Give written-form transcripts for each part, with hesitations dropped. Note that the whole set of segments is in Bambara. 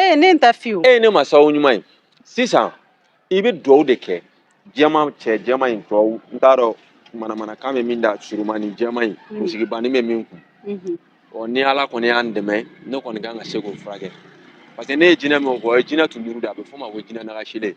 Ee, ne n ta fiyewu. E ye ne ma sababu ɲuman ye. Sisan i bɛ dugawu de kɛ jɛman, cɛ jɛman in tubabu n t'a dɔn manamanakan bɛ min da, surumani jɛman in, kunsigibanni bɛ min kun. Ɔ, ni Ala kɔni y'an dɛmɛ, ne kɔni kan ka se k'o furakɛ, parce que ne ye jinɛ min fɔ, o ye jinɛ tun duuru de, a bɛ f'o ma ko jinɛ nagasilen.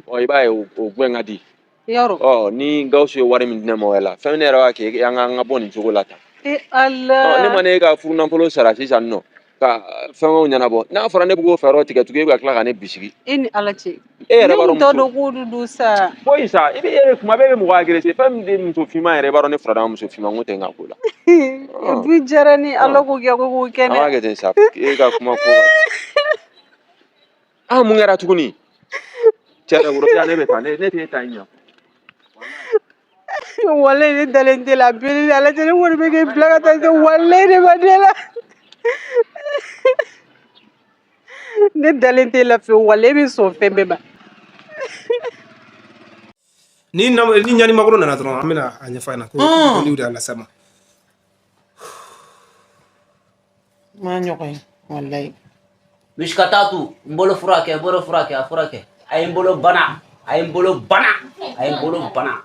Ɔ, i b'a ye o gɛn ka di. Yɔrɔ. Ɔ, ni Gawusu ye wari min di ne ma o yɛrɛ la, fɛn ne yɛrɛ b'a kɛ an ka bɔ nin cogo la tan. E Ɔ, ne Ala. ma ne ka furu nafolo sara sisan nɔ ka fɛngɛw ɲɛnabɔ, n'a fɔra ne bɛ k'o fɛɛrɛw tigɛ tugun, e bɛ ka tila ka ne bisigi. E ni Ala cɛ. E yɛrɛ Ne b'a kun dɔn t'a muso dɔn k'o de don sa. Foyi sa, i bɛ e kuma bɛɛ bɛ mɔgɔ agressé, fɛn min tɛ muso finman yɛrɛ, i b'a dɔn ne furadama muso finman ko tɛ n ka ko la. Et puis diyara ni Ala k'o kɛ, ko k'o An b'a kɛnɛ. kɛ ten sa, e ka kuma ko ka ah, mun kɛra tuguni? Cɛ yɛrɛ woro ne bɛ taa, ne t'e ta in ɲɛ. Walayi, ne dalen tɛ la, a bɛɛ ni Ala cɛ, ne kɔni bɛ k'e bila ka taa se, walayi ne ma de la. Ne dalen tɛ la fiyewu, walayi e bɛ sɔn fɛn bɛɛ ma. Ni ɲani makɔrɔ nana dɔrɔn, an bɛna a ɲɛfɔ a ɲɛna ko boliw de y'a lase a ma. Ma ɲɔgɔn ye walayi. Misikatatu, n bolo furakɛ, n bolo furakɛ, a furakɛ. A ye n bolo bana, a ye n bolo bana, a ye n bolo bana.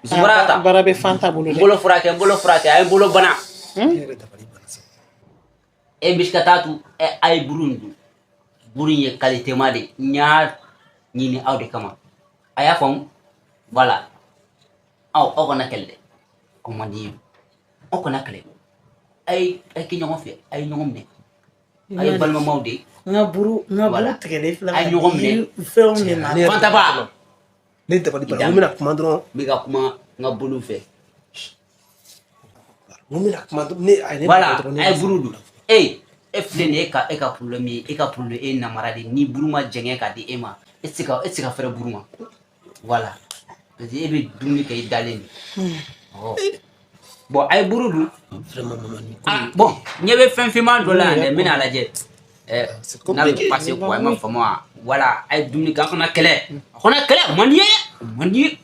Zubarata. Baara bɛ Fanta bolo N dɛ. bolo furakɛ, n bolo furakɛ, a ye n bolo bana. Ne yɛrɛ dabali banna sa. E misikatatu, ɛ a ye buru in dun. Buru in ye qualité ma de. N y'a ɲini aw de kama. A y'a faamu? Voilà. Aw kana kɛlɛ dɛ. O man di n ye. Aw kana kɛlɛ. A ye kɛ ɲɔgɔn fɛ, a ye ɲɔgɔn minɛ. A ye balimamaw de ye. N ka buru, n ka buru Voilà. tigɛlen filɛ A ye ka ɲɔgɔn di minɛ. yiri fɛnw de ma. Ne yɛrɛ Fanta ba. Ne dabali banna, n ko n bɛna kuma dɔrɔn. N bɛ ka kuma n ka bolo fɛ. N ko n bɛna kuma dɔrɔn, ne a ye ne Voilà, dɔrɔn ne a ye buru dun. E filɛ nin ye, e ka problème ye, e ka problème e ye namara de ye. Ni buru ma jɛngɛ ka di e ma, e tɛ se ka fɛrɛ buru ma. Voilà. Parce que e bɛ dumuni kɛ i dalen de. Ɔ. Bon, a ye buru dun. Vraiment, maman, nin ko Ah, bon, ɲɛ bɛ fɛn finman dɔ la yan dɛ, n bɛna lajɛ. Ɛ, c'est n'a bɛ compliqué. passer quoi, i m'a faamu wa? Voilà, a ye dumuni kɛ, a kana kɛlɛ. A kana kɛlɛ, o man di n ye, o man di n ye.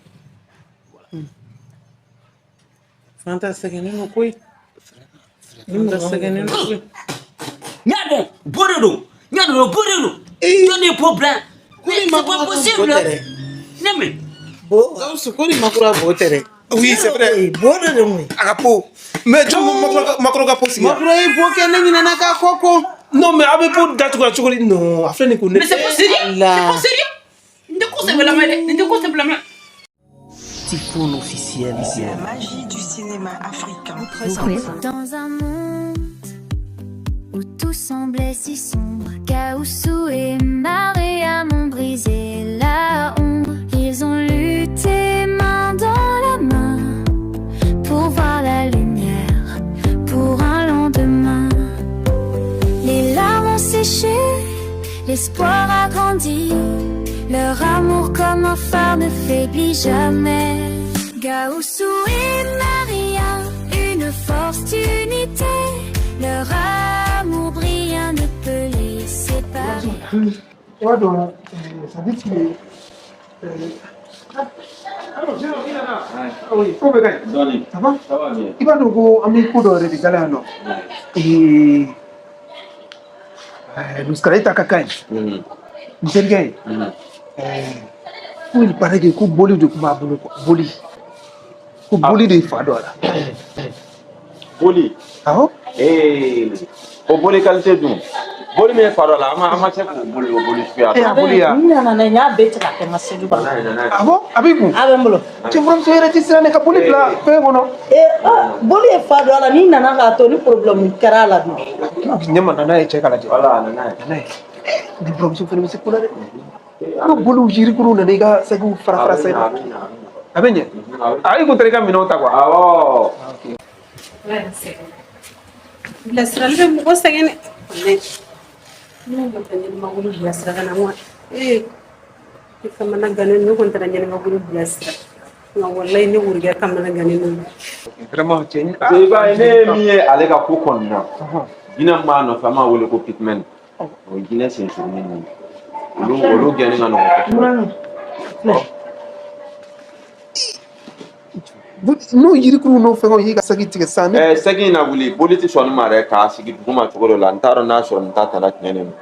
Fanta sɛgɛnnen don koyi. Fanta sɛgɛnnen don koyi. N y'a dɔn, bo de don. N y'a dɔn, bo de don. Jɔn de ye bo bila? Mais c'est pas possible. Ne min. Bo, Gawusu, ko ni makura bo tɛ dɛ. Oui, c'est vrai. Bo de don koyi. A ka po. Mais jɔn makɔrɔ ka po sigi yan? Makura ye bo kɛ, ne ɲinɛna k'a kɔ ko. Non, mais a bɛ po datugu cogo di? Non, a filɛ nin ko ne. Mais c'est pas sérieux. C'est La. pas sérieux. N tɛ ko sɛbɛlama ye dɛ. Nin tɛ ko sɛbɛlama ye. Tifoun officiel. La magie du cinéma africain. Dans un monde où tout semblait si sombre, Gaoussou et Mariam ont brisé la ombre. Ils ont lutté main dans la main pour voir la lumière, pour un lendemain. Les larmes ont séché, l'espoir a grandi. Leur amour comme un phare ne faiblit jamais. Gaoussou et Maria, une force d'unité. Leur amour brillant ne peut les séparer. I b'a dɔn, ça dit que alors, i nana. Ah oui, ko bɛ ka ɲi. Dɔɔni. Ça va? Ça va bien. I b'a dɔn ko an bɛ ko dɔ yɛrɛ de da la yan nɔ. Muskala ta ka kan ye. N terikɛ ye. Ko il paraît que ko boli de tun b'a bolo quoi, boli. Ko boli de ye fa don a la. Boli. Awɔ. Ee, o boli qualité dun? Boli min ye fa dɔ la, an ma se k'o boli, o boli suguya E y'a boli ya? N nana n'a ye, n y'a bɛɛ tigɛ ka kɛ n ka seli kɔnɔ. Ah bon, a b'i kun? A bɛ n bolo. Cɛ buramuso yɛrɛ tɛ siran ne ka boli bila fɛn kɔnɔ. Ee, ah, boli ye fa don a la, n'i nana k'a to ni problème kɛra a la dun. Ɲɛ ma nana ye cɛ ka lajɛ. Voilà, nana ye. Nana ye. Ni buramuso fana bɛ se ko la dɛ. Ko boliw yirikuru nana i ka sakiw fara fara A bɛ sɛgɛ. ɲɛ, a bɛ ɲɛ. A bɛ ɲɛ. A i kun taara i ka minɛnw ta quoi. Awɔ. Bilasirali bɛ mɔgɔ sɛgɛn dɛ. Walayi. Ne ma taa ɲɛnɛmakulu bilasira ka na wa. Ee, ne kamana gannen, ne kɔni taara ɲɛnɛmakulu bilasira. Nka walayi, ne worokɛ kamana gannen don. Vraiment, cɛ ni. Parce que i b'a ye, ne ye min ye ale ka ko kɔni na, jinɛ min b'a nɔfɛ, an b'a wele ko pitmen, o ye jinɛ sen surunin ninnu ye, olu gɛnni ka nɔgɔn kosɛbɛ. N'o yirikuru n'o fɛngɛw y'i ka saki tigɛ sisan. Ɛɛ, sɛgi in na wuli, boli tɛ sɔn ne ma dɛ, k'a sigi duguma cogo dɔ la, n t'a dɔn n'a sɔrɔ nin ta tana tiɲɛnen don.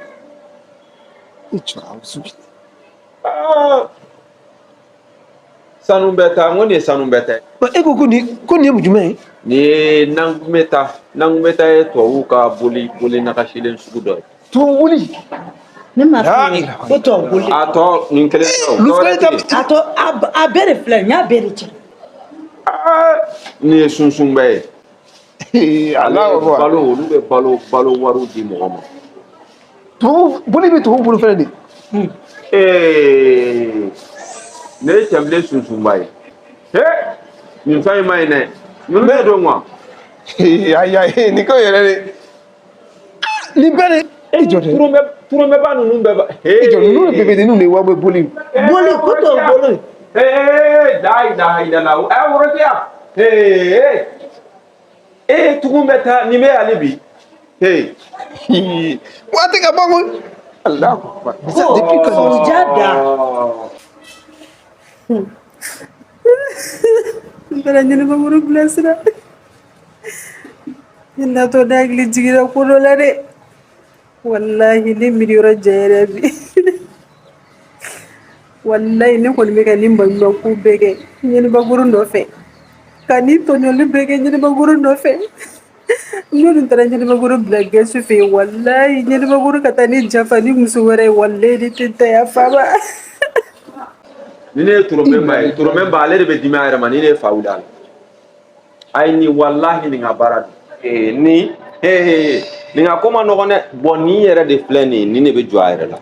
I jɔ a su. Sanu bɛ taa, n ko nin ye sanu bɛ ta. E ko ko nin ye mun jumɛn ye? Nin ye nangunbɛ nangunbɛ ye tubabuw ka boli boli nagasilen sugu dɔ ye. Tubabu boli. Ne ma f'i ye ko tubabu boli. A tɔ nin kelen tɛ o. Lusɛrɛ ta. A tɔ a bɛɛ de filɛ, n y'a bɛɛ de cɛ. Nin ye sunsunbɛ ye. Ale balo, olu bɛ balo wariw di mɔgɔ ma. Tubabu boli bɛ tubabu bolo fɛnɛ de. Ne ye cɛbilen sunsunba ye. Nin fɛn in ma ɲi dɛ. Ninnu bɛɛ don wa? Ayi ayi, nin ko yɛrɛ de. Nin bɛɛ de. E jɔ dɛ. Turunbɛba ninnu bɛɛ ba. E jɔ, ninnu de bɛɛ bɛ ninnu de wa bɛ boli. Boli ko tubabu boli. La ilaha illallah. Worotiya. Tugun bɛ taa nin bɛ hali bi. Waati ka ban koyi. Allahu akbar. Ko ja da. N taara ɲɛnɛbakuru bilasira. Ne natɔ ne hakili jiginna ko dɔ la dɛ. Walahi ne miiri yɔrɔ jan yɛrɛ bi. Walahi ne kɔni bɛ ka nin baɲumanko bɛɛ kɛ ɲɛnɛbakuru nɔfɛ. Ka nin tɔɲɔli bɛɛ kɛ ɲɛnɛbakuru nɔfɛ. N'o dun taara ɲɛnɛbakuru bila gɛsi fɛ yen, walahi ɲɛnɛbakuru ka taa ni janfa ni muso wɛrɛ ye, walahi ne tɛ ta yafa ma. Ni ne ye turunbɛba ye, turunbɛba ale de bɛ dimi a yɛrɛ ma ni ne ye fa wuli a la. Ayi ni walahi nin ka baara don. Ni nin ka ko ma nɔgɔn dɛ. Bɔn nin yɛrɛ de filɛ nin ye, nin de bɛ jɔ a yɛrɛ la.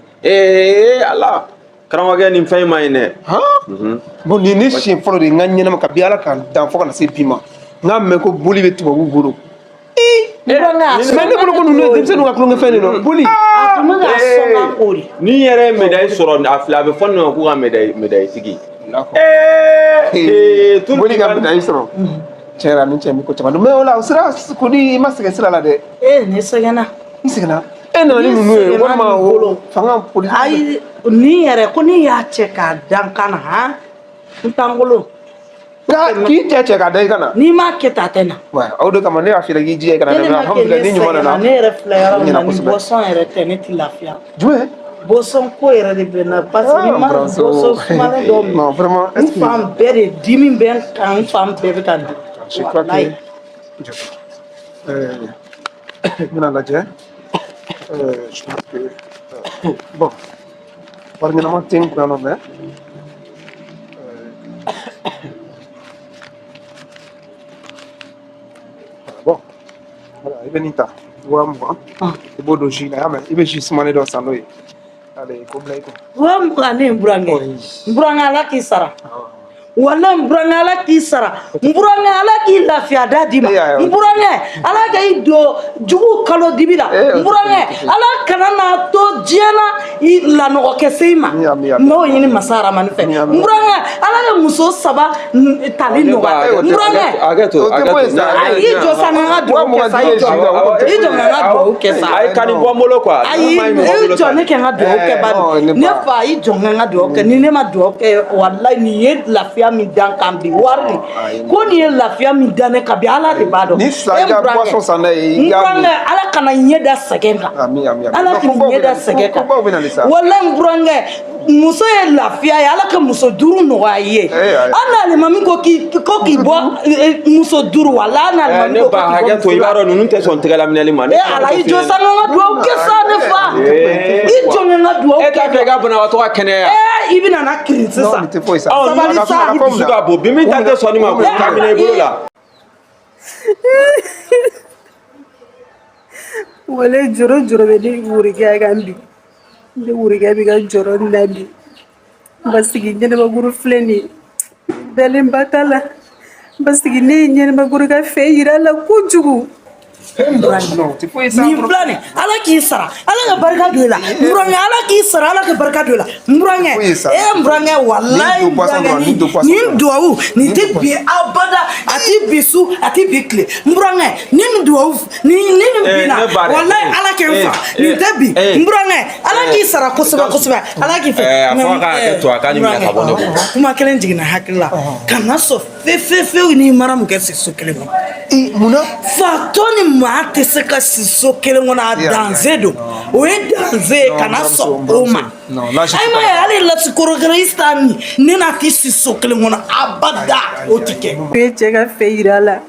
Ala karamɔgɔkɛ, nin fɛn in ma ɲi dɛ. Bon, nin ne siɲɛ fɔlɔ de ye n ka ɲɛnama kabi Ala k'an dan fo ka na se bi ma. N k'a mɛn ko boli bɛ tubabu bolo. Mais ne bolo ko ninnu ye denmisɛnninw ka tulonkɛfɛn de don boli. A tun bɛ ka sɔn ka ko de. Ni yɛrɛ ye médaille sɔrɔ, a filɛ, a bɛ fɔ nin ma k'u ka médaille tigi. Boli ka médaille sɔrɔ. Tiɲɛ yɛrɛ la, ni cɛ min ko caman dɔn mais o la sira kɔni, i ma sɛgɛn sira la dɛ. Ne sɛgɛnna. I sɛgɛnna. E nana ni ninnu ye walima o fanga polisi. Ayi, nin yɛrɛ ko ne y'a cɛ k'a da n kan na han, n tankolo. Nka k'i cɛ k'a da i kan na. N'i m'a kɛ tan, a tɛ na. O de kama ne y'a f'i ye k'i jija i kana na, mais alhamdulilayi ni ɲuman nana. Ne yɛrɛ filɛ yɔrɔ min na, ni boisson yɛrɛ tɛ, ne tɛ lafiya. Jumɛn? Boisson ko yɛrɛ de bɛ n na parce que ni ma boisson sumalen dɔ min. Non vraiment. N fan bɛɛ de dimi bɛ n kan, n fan bɛɛ bɛ ka n dimi. Je crois que n bɛna lajɛ. Je pense que bon, wari ɲɛnama tɛ n kun yan nɔ, mais bon, voilà, i bɛ nin ta 20,000, i b'o don jus la, i y'a mɛn, i bɛ jus sumalen dɔ san n'o ye. Allez, k'o bila i kun. 20,000 ne n burankɛ, n burankɛ, Ala k'i sara. Walahi n burankɛ, Ala k'i sara. N burankɛ, Ala k'i lafiya da d'i ma. N burankɛ, Ala k'i don jugu kalo dibi la. N burankɛ, Ala kana n'a to diɲɛ na i lanɔgɔ kɛ se i ma. N b'o ɲini masa Aramani fɛ. N burankɛ, Ala ka muso 3 tali nɔgɔya. N burankɛ, hakɛ to, hakɛ to. I jɔ sa, n ka dugawu kɛ sa. I jɔ, i jɔ, n ka dugawu kɛ sa. Ayi, ka nin bɔ n bolo quoi. Ayi, i jɔ, ne kɛ n ka dugawu kɛ bani. Ne fa, i jɔ, n ka dugawu kɛ. Ni ne ma dugawu kɛ, walahi nin ye lafiya min dan kan bi, wari nin ko nin ye lafiya min dan ne kan bi, Ala de b'a dɔn. Ni sa i ka boisson san n'a ye, n burankɛ, Ala kana ɲɛ da sɛgɛn kan. Ala k'i ɲɛ da sɛgɛn kan. Walahi n burankɛ, muso ye lafiya ye, Ala ka muso 5 nɔgɔya i ye. Hali n'alimami ko k'i bɔ muso 5, walahi n'alimami ko k'i bɔ muso. Ne ba, hakɛ to, i b'a dɔn ninnu tɛ sɔn tɛgɛlaminɛli ma. Ala, i jɔ sa, n ka dugawu kɛ sa, ne fa. I jɔ, n ka dugawu kɛ. E t'a fɛ i ka banabagatɔ ka kɛnɛya. I bɛna na kirin sisan. Sabali sa. Dusu ka bon bi, min ta tɛ sɔn nin ma, k'o ta minɛ i bolo la. Wale jɔrɔ jɔrɔ bɛ ne worokɛ kan bi. Ne worokɛ bɛ ka jɔrɔ nin na bi. Parce que ɲɛnɛbakuru filɛ nin ye, dalenba t'a la. Parce que ne ye ɲɛnɛbakuru ka fɛn yira a la kojugu. Nin filɛ nin, Ala k'i sara, Ala ka barika don i la. N burankɛ, Ala k'i sara, Ala ka barika don i la. N burankɛ, n burankɛ, walahi n burankɛ, nin duwawu nin tɛ bi abada, a tɛ bi su, a tɛ bi tile. N burankɛ, ni nin duwawu ni nin binna, walahi Ala k'e fa, nin tɛ bi. N burankɛ, Ala k'i sara kosɛbɛ kosɛbɛ, Ala k'i fɛ. A fɔ a ka hakɛ to, a ka nin minɛ ka bɔ ne bolo. Kuma kelen jiginna hakili la, kana sɔn fe fe fewu ni Maramu kɛ si so kelen kɔnɔ. I munna? Fatɔ ni maa tɛ se ka si so kelen kɔnɔ, a danger don, o ye danger ye, kana sɔn o ma. Ayi, ma ye hali lasikorokɛrɛ min, ne n'a tɛ si so kelen kɔnɔ abada, o tɛ kɛ. U ye cɛ ka fɛ yira a la,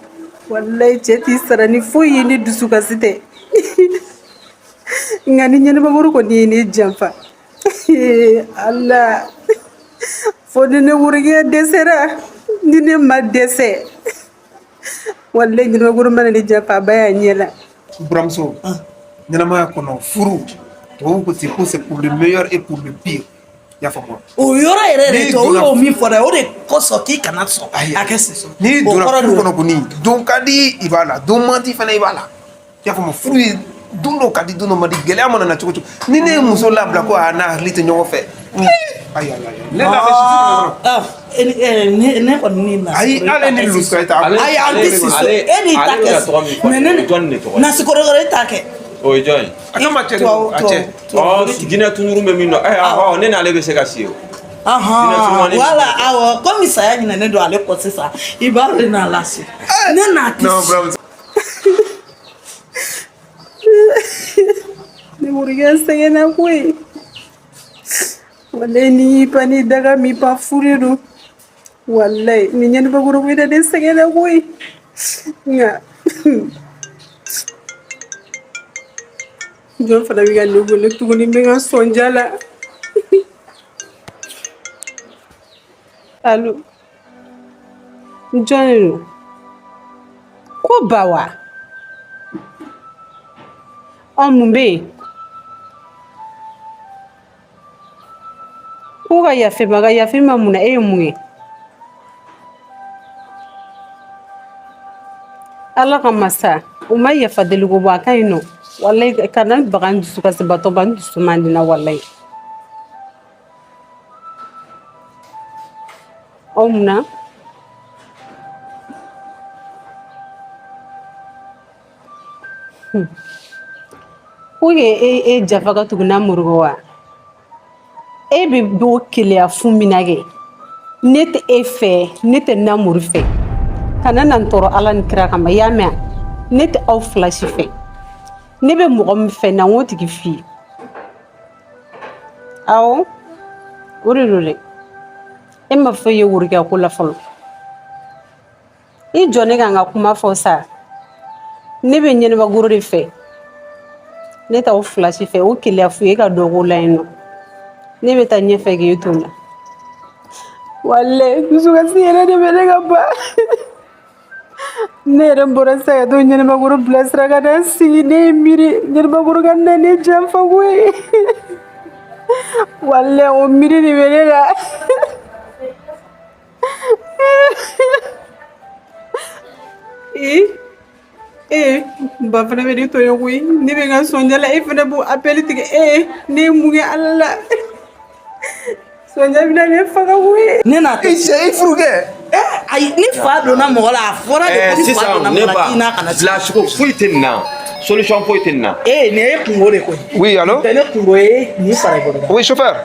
walayi cɛ t'i sara ni foyi ye ni dusukasi tɛ. Nka ni ɲɛnɛbakuru kɔni ye ne janfa, ala, fo ni ne worokɛ dɛsɛra. Ni ne ma dɛsɛ, walayi ɲɛnɛbakuru mana ne janfa, a ba y'a ɲɛ la. Buramuso, ɲɛnamaya kɔnɔ, furu, tubabu ko ten ko c'est pour le meilleur et pour le pire, i y'a faamu wa? O yɔrɔ yɛrɛ yɛrɛ, tubabu y'o min fɔ dɛ, o de kosɔn k'i kana sɔn a kɛ si so. N'i donna furu kɔnɔ kɔni, don ka di i b'a la, don man di fana i b'a la, i y'a faamu? Furu ye don dɔ ka di, don dɔ man di. Gɛlɛya mana na cogo cogo, ni ne ye muso labila ko a n'a hakili tɛ ɲɔgɔn fɛ, ayi ayi ayi, ne n'a bɛ si so kɔnɔ. Ne kɔni ni na. Ayi, ale ni lusuka ta. Ayi, an tɛ si so, e n'i ta kɛ, mais ne nasikɔrɔkɔrɔ e t'a kɛ. O ye jɔn ye? A ka ma cɛ de, a cɛ. Ɔ, jinɛ tunuru bɛ min nɔ, ɛ ahɔ, ne n'ale bɛ se ka si o. Wala, awɔ, komi saya ɲinɛnen don ale kɔ sisan, i b'ale n'a lase, ne n'a tɛ si. Ne morikɛ sɛgɛnna koyi, walayi n'i y'i pan ni daga min pan, fu de don. Walayi ni ɲɛnɛbakuru ko ne sɛgɛnna koyi. Nka jɔn fana bɛ ka ne wele tuguni? N bɛ ka sɔnja la. Allo, jɔn de don? Ko ba wa? Ɔ, mun bɛ yen? Ko ka yafa ma, ka yafa ma mun na? E ye mun ye? Ala ka masa, u ma yafa deli ko bɔ, a ka ɲi nɔ. Walayi kana baga n dusukasibatɔ ba, n dusu man di na walayi. Ɔ, mun na? Ko e e jafa ka tugu n'a morigo wa? E bɛ bɔ keleya fu min na kɛ, ne tɛ e fɛ, ne tɛ Namori fɛ. Kana na n tɔɔrɔ Ala ni kira kama, i y'a mɛn? Ne tɛ aw fila si fɛ. Ne bɛ mɔgɔ min fɛ na, n k'o tigi f'i ye. Awɔ, o de don dɛ. E ma foyi ye worokɛ ko la fɔlɔ. I jɔ ne ka n ka kuma fɔ sa. Ne bɛ ɲɛnɛba goro de fɛ, ne t'aw fila si fɛ. O keleya fu ye ka dɔ ko la yen nɔ, ne bɛ taa ɲɛfɛ k'e to n na. Walayi dusukasi yɛrɛ de bɛ ne ka ban. Ne yɛrɛ bɔra sisan ka t'o ɲɛnɛbakoro bilasira ka na sigi, ne ye miiri ɲɛnɛbakoro ka na ne janfa koyi. Walayi o miiri de bɛ ne la. Ee ee, ba fana bɛ ne tɔɲɔ koyi. Ne bɛ n ka sɔnja la, e fana b'o appel tigɛ. Ee, ne ye mun kɛ Ala la? Sɔnja bɛna ne faga koyi. Ne n'a I cɛ, i furukɛ. Ayi, ni fa donna mɔgɔ la, a fɔra de ko ni fa sisan donna ne mɔgɔ la ba k'i n'a kana sigi. Bilacogo foyi tɛ nin na, solution foyi tɛ nin na. Ee, nin ye kungo de koyi. Oui, allo? Tɛ ne kungo ye nin sara i bolo. Oui, chauffeur.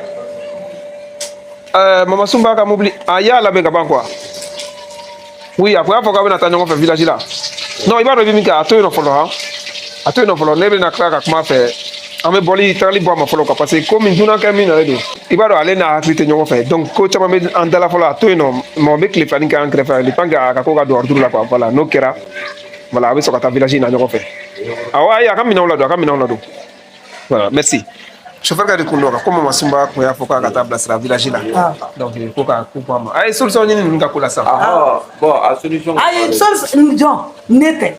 Mama Sumba ka mobili, a y'a labɛn ka ban quoi. Oui, a ko y'a fɔ k'a bɛna taa ɲɔgɔn fɛ village la. Non, i b'a dɔn i bɛ min kɛ, a to yen nɔ fɔlɔ han. A to yen nɔ fɔlɔ, ne bɛna tila ka kuma a fɛ. An bɛ bɔli tagali bɔ a ma fɔlɔ quoi, parce que komi dunankɛ min nalen don, i b'a dɔn ale n'a hakili tɛ ɲɔgɔn fɛ. Donc ko caman bɛ an da la fɔlɔ, a to yen nɔ, mɔgɔ bɛ tile filanin kɛ an kɛrɛfɛ, le temps que a ka ko ka don ordre la quoi. Voilà, n'o kɛra, voilà, a bɛ sɔrɔ ka taa village in na ɲɔgɔn fɛ. Awɔ, ayi, a ka minɛnw ladon, a ka minɛnw ladon. Voilà, merci. Chauffeur ka de kun dɔ kan ko Mama Sumba kun y'a fɔ k'a ka taa bilasira village la. Donc ko ka ko bɔ a ma. A ye solution ɲini ninnu ka ko la sisan. Bon, a solution. Ayi, solution jɔn ne tɛ.